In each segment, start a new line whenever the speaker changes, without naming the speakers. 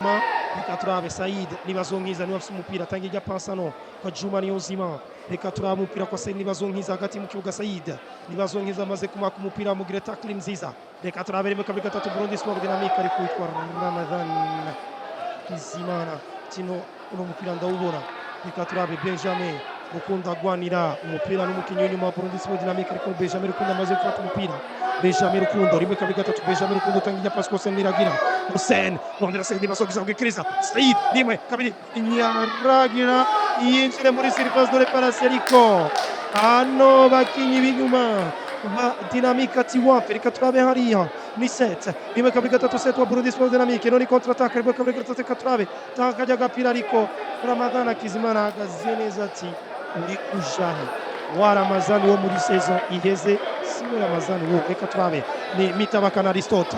Reka turabe Said Nibazonkiza niwe afise umupira, atanga ijya pasano kwa Juma Niyonzima. Reka turabe umupira kwa Said Nibazonkiza hagati mu kibuga. Said Nibazonkiza amaze kumaka umupira, mugire tackle nziza. Reka turabe rimwe, kabiri, gatatu, Burundi Sport Dynamique, ari kwitwa Ramadhan Kizimana. Kino uno mupira ndawubona. Reka turabe Benjamin Rukundo agwanira umupira n'umukinnyi w'inyuma wa Burundi Sport Dynamique, ariko Benjamin Rukundo amaze gufata umupira. Benjamin Rukundo, rimwe, kabiri, gatatu, Benjamin Rukundo utanga ijya pasi kose Niragira Hussein, rondera Said Nibazonkiza, gukiriza Said, rimwe, kabiri, Nyaragira yinjire muri surface de réparation, ariko hano bakinyi b'inyuma ba Dynamique ati wapi. Reka turabe hariya ni set, rimwe, kabiri, gatatu, set wa Burundi Sport Dynamique. Noni contre attaque, rimwe, kabiri, gatatu, reka turabe tanga kajya gapira, ariko Ramadhan Akizimana ahagaze neza ati: "Uri kujahe wa Ramazani wo muri saison iheze? Siwe Ramazani wo." Reka turabe ni Mitabakana Aristote.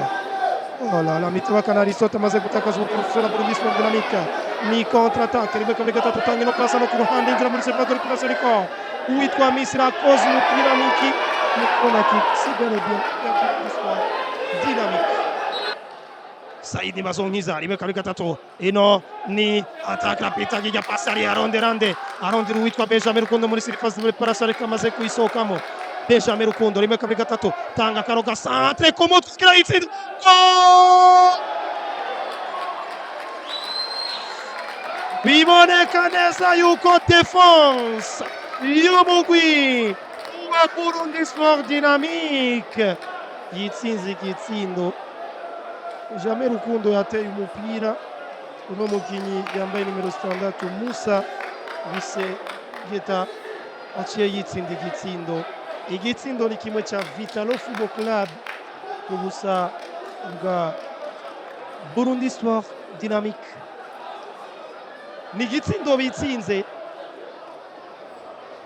Oh là là, Mitabakana Aristote amaze gutakaza umupira wa Burundi Sport Dynamique. Ni contre attaque, rimwe, kabiri, gatatu, tanga ino pasa no ku ruhande, injira muri surface de réparation, ariko uwitwa Misira akoze umupira niki? Ni corner kick, c'est bel et bien ya Burundi Sport Dynamique. Saidi Bazonkiza, rimwe, kabiri, gatatu, ino ni attaque rapide, ajya pasi ari arondera nde? Arondera uwitwa Benjamin Rukundo muri surface de réparation, ariko amaze kuyisohokamo. Benjamin Rukundo, rimwe, kabiri, gatatu, tanga karo ga centre ku mutwe kugira itsinda. Goal! Biboneka neza yuko défense y'umugwi wa Burundi Sport Dynamique yitsinze igitsindo. Benjamin Rukundo yateye umupira, uno mukinyi yambaye nimero 6 Musa Bise Geta aciye yitsinda igitsindo. Igitsindo ni kimwe cya Vitalo Football Club ku busa bwa Burundi Sport Dynamique. Ni igitsindo bitsinze,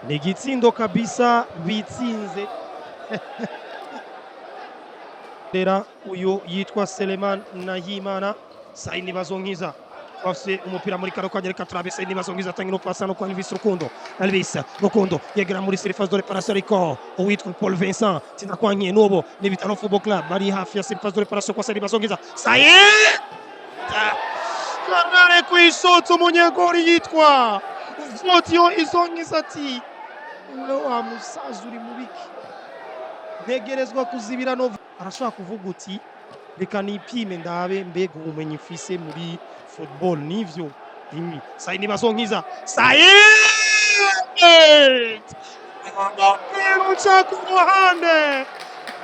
ni igitsindo kabisa bitsinze. Rera uyu yitwa Seleman Nahimana. Saini Bazonkiza bafise umupira muri kano kanya. Reka turabe Saini Bazonkiza atanga ino pasa no kwa Elvis Rukundo. Elvis Rukundo yegera muri surface de réparation, ariko uwitwa Paul Vincent tinakwankiye. N'ubu ni Vitalo Football Club bari hafi ya surface de réparation kwa Saini Bazonkiza. Said Karnare kwishotsa, umunyegori yitwa Votio Izonkiza ati: "Wewe wa musaza uri mubiki? Ntegerezwa kuzibira." No arashobora kuvuga uti: "Reka nipime ndabe mbega ubumenyi mfise muri football nivyo imi." Saini Bazonkiza, Said, umupira uca ku ruhande,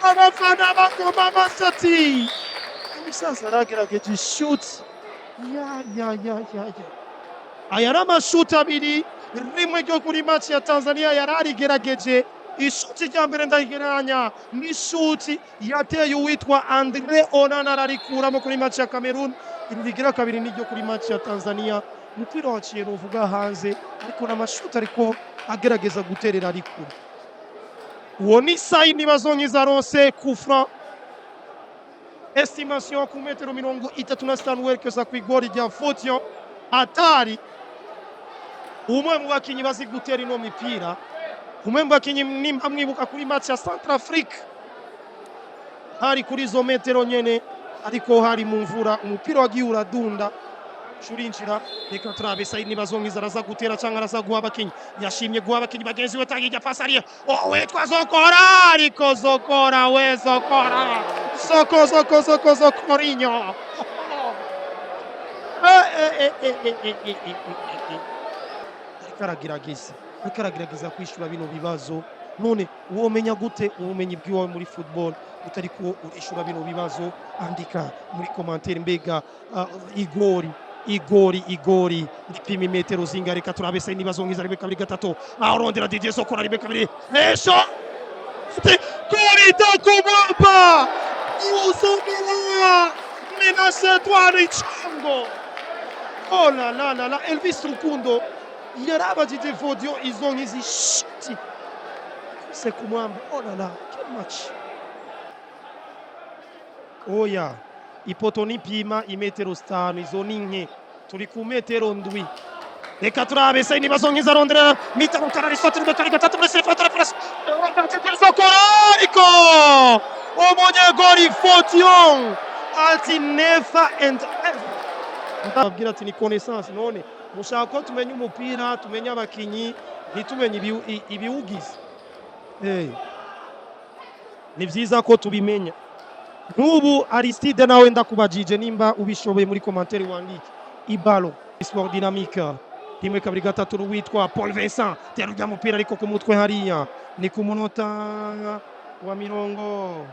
abafana bakoma amasati. Umusaza aragerageje ishuti ya ya ya ya ya. Aya ni amashuti abiri, rimwe ryo kuri match ya Tanzania yararigerageje. Ishuti rya mbere ndayigereranya n'ishuti yateye uwitwa Andre Onana ararikuramo kuri match ya Cameroon. Iri rigira kabiri niryo kuri match ya Tanzania, umupira waciye nuvuga hanze, ariko n'amashuti ariko agerageza guterera arikura. Uwo ni Saini Bazonkiza aronse coup franc, estimation ku metero 35 werekeza ku igori rya Fotio. Hatari, umwe mu bakinyi bazi gutera ino mipira, umwe mu bakinyi nimba mwibuka kuri match ya Centrafrique, hari kuri izo metero nyene, ariko hari mu mvura, umupira wagiye uradunda urinjira. Reka turabe Saidi Bazonkiza araza gutera cyangwa araza guha abakinyi. Yashimye guha abakinyi bagenzi we. Tanga ijya pasi ariya, witwa Zokora, ariko Zokora we, Zokora, Zoko Zoko Zoko Zokorinyo. Eh, eh, eh, eh, eh, eh, eh, eh, eh. Ariko aragerageza kwishyura bino bibazo. None womenya gute ubumenyi bw'iwawe muri football utari ko urishura bino bibazo? Andika muri commentaire, mbega igori ripima imetero zingahe? Reka turabe Saini Bazonkiza, rimwe, kabiri, gatatu, arondera Didier Zokora, rimwe, kabiri, esho kurita kumwamba uzomera minasetwara ichango. Oh la la la la, Elvis Rukundo yarabajije Vodio Izonkizi shiti se kumwamba. Oh la la, quel match! Oya, ipoto nipima imetero 5, izo ni nke, turi ku metero 7. Reka turabe Saini Bazonkiza arondera mitaro karari rimwe, kabiri, gatatu, muri surface de réparation Zokora, ariko umunyegori Fotion ati: "Never and ever." Ababwira ati ni connaissance. None mushaka ko tumenya umupira, tumenye abakinyi, ntitumenye ibiwugize? Ni vyiza ko tubimenya. Nk'ubu Aristide, nawe ndakubajije, nimba ubishoboye muri commentaire wandike ibalo sport dynamique. Rimwe, kabiri, gatatu, witwa Paul Vincent tera ujya mupira ariko ku mutwe hariya. Ni ku munota wa mirongo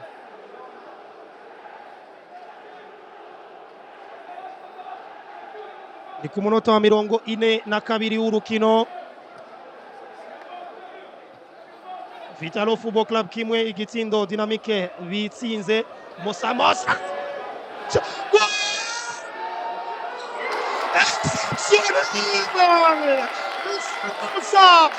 ni ku munota wa 42 w'urukino. Vital'O Football Club kimwe, igitsindo Dynamique bitsinze. Musa Musa. Goal! Exceptionnel! Musa!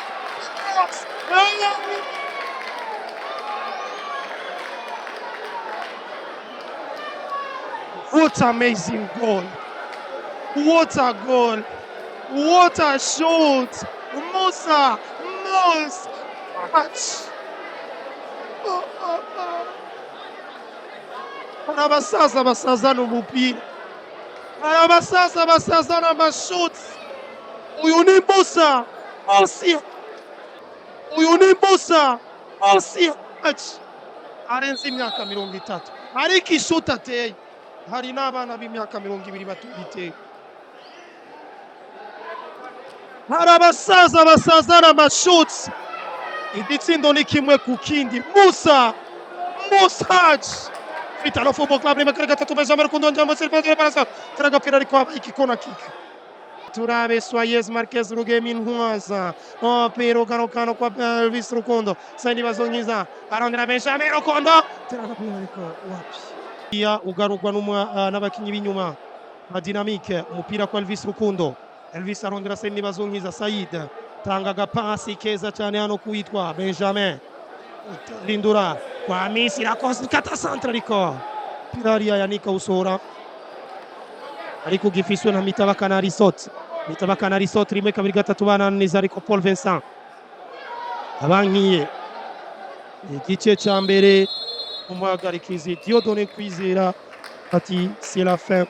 What amazing goal! What a goal! What a shot! Musa! Mus! Match! Oh, oh, oh. Hari abasaza basazana umupira, hari abasaza basazana amashuti. Uyu ni Musa Musi, uyu ni Musa Musi arenze imyaka 30, ariko ishuti ateye hari n'abana b'imyaka 20 batubiteye. Hari abasaza basazana amashuti. Igitsindo ni 1-0. Musa Musaji, Vital'O Football Club rimwe kuri gatatu. Benjamin Rukundo njambo Silva Barasa tera agapira ariko habaye igikona kick. Turabe Soyez Marquez Rugemi Ntwaza, umupira ugarukana kwa Elvis Rukundo. Saidi Bazongiza arondera Benjamin Rukundo, tera agapira ariko wapi. Ya ugarurwa n'abakinyi b'inyuma ba Dynamique. Umupira kwa Elvis Rukundo. Elvis arondera Saidi Bazongiza. Said tanga agapasi keza cyane hano kuwitwa Benjamin Lindura kwa Misi Irakoze, kata centre ariko pirariya Yanika usohora, ariko gifiswe na Mitaba Kanari Sot. Mitaba Kanari Sot, rimwe, kabiri, gatatu, bananiza ariko Paul Vincent abankiye. Igice ca mbere, umuhagarikizi Dieudonné Kwizera ati c'est la fin.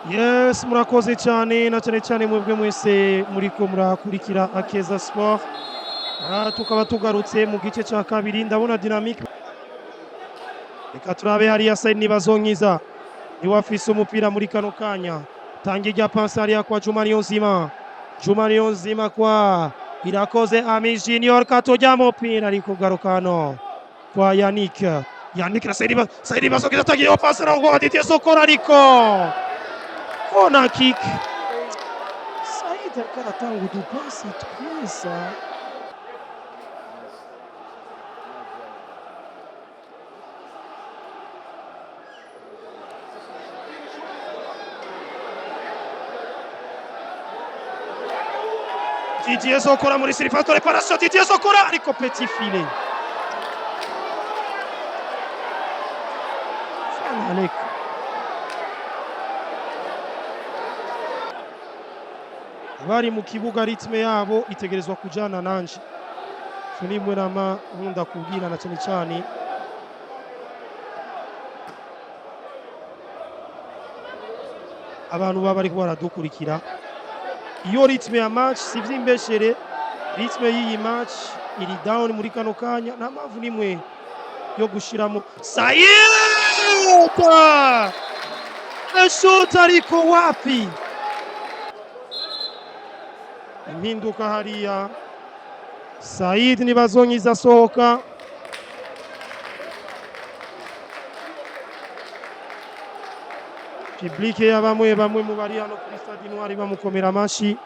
Yes, murakoze cyane, na cyane cyane mwebwe mwese muriko murakurikira Akeza Sport. Tukaba tugarutse mu gice cya kabiri. Ndabona Dynamic, reka turabe hariya. Said Nibazonkiza niwe afise umupira muri kano kanya. Tanga irya pansi hariya kwa Juma Niyonzima. Juma Niyonzima kwa Irakoze Ami Junior, katojya mupira ariko garuka hano kwa Yannick. Yannick na Said Nibazonkiza atagiye pasi na Didier Sokora, ariko corner kick. Said ariko aratanga udupasi twiza. Didier Sokora muri surface de réparation. Didier Sokora ariko petit filet. Alek. Abari mu kibuga, rythme yabo itegerezwa kujana nanje. Ico nimwe nama nkunda kubwira, na cyane cyane abantu baba bariko baradukurikira. Iyo rythme ya match, si vyimbeshere, rythme y'iyi match iri down muri kano kanya. Nta mpamvu nimwe yo gushiramo Said eshuta, ariko wapi. Impinduka hariya, Said Nibazonyiza asohoka. Public ya bamwe bamwe mu bari hano kuri Stade Intwari bamukomera amashi.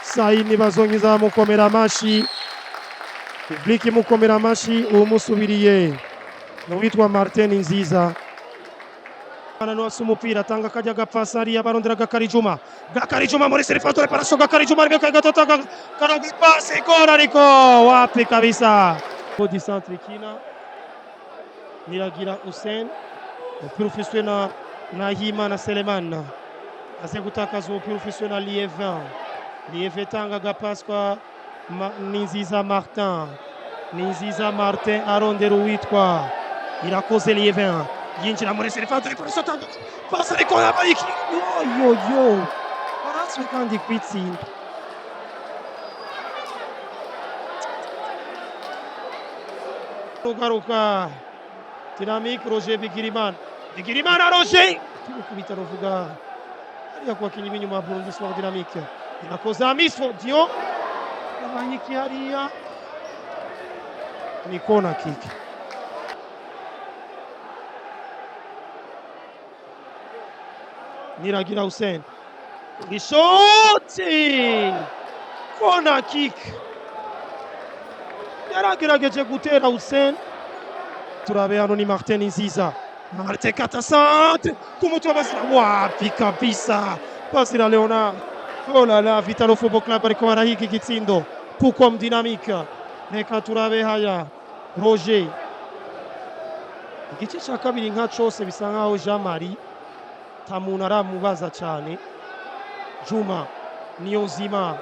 Said Nibazonyiza bamukomera amashi, public imukomera amashi. Umusubiriye ni uwitwa Martin Nziza. Ananosa umupira, atanga kajya gapasi hariya, barondera Gakari Juma. Gakari Juma muri surface de réparation. Gakari Juma rimwe, kabiri, gatatu, karaga pasi gora, ariko wapi kabisa. Body centre ikina Niragira Hussein, umupira ufiswe na Nahimana Selemana, aze gutakaza umupira ufiswe na Lievin. Lievin tanga agapasi kwa Ninziza Martin. Ninziza Martin arondera uwitwa Irakoze Lievin, yinjira muri Serifante ariko risotanga pasi, ariko yabaye iki? Yo yo yo, baratswe kandi kwitsinda. Rugaruka Dynamique, Roger Bigirimana, Bigirimana Roger kubita ruvuga hariya ku bakinnyi b'inyuma ya Burundi Sport Dynamique. Irakoze Amis Dio, yabaye iki hariya? Ni corner kick. Niragira Hussein, ishoti, corner kick. Yaragerageje gutera Hussein. Turabe hano ni Martin Nziza. Martin kata centre ku mutwe wa Basira, wapi kabisa, Basira Leonard. Oh la la, Vitalo Football Club ariko barahiga igitsindo kuko Dynamique. Reka turabe haya Roger. Igice cya kabiri nka cose bisa nkaho Jean Marie nta muntu aramubaza cyane. Juma Niyonzima,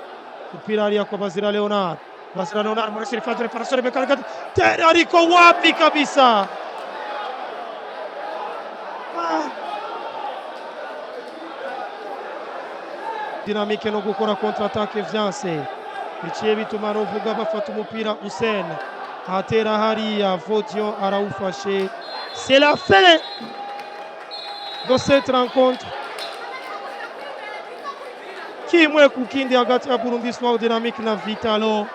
umupira hariya kwa Bazira Leonard. Bazira Leonard muri surface de réparation, Rebecca tere, ariko wapi kabisa. Ah. Dynamique no gukora contre attaque vyanse, biciye bituma novuga bafata umupira. Hussein atera hariya, Vodion arawufashe. C'est la fin de cette rencontre, 1-1 hagati ya Burundi Sport Dynamique na Vitalo.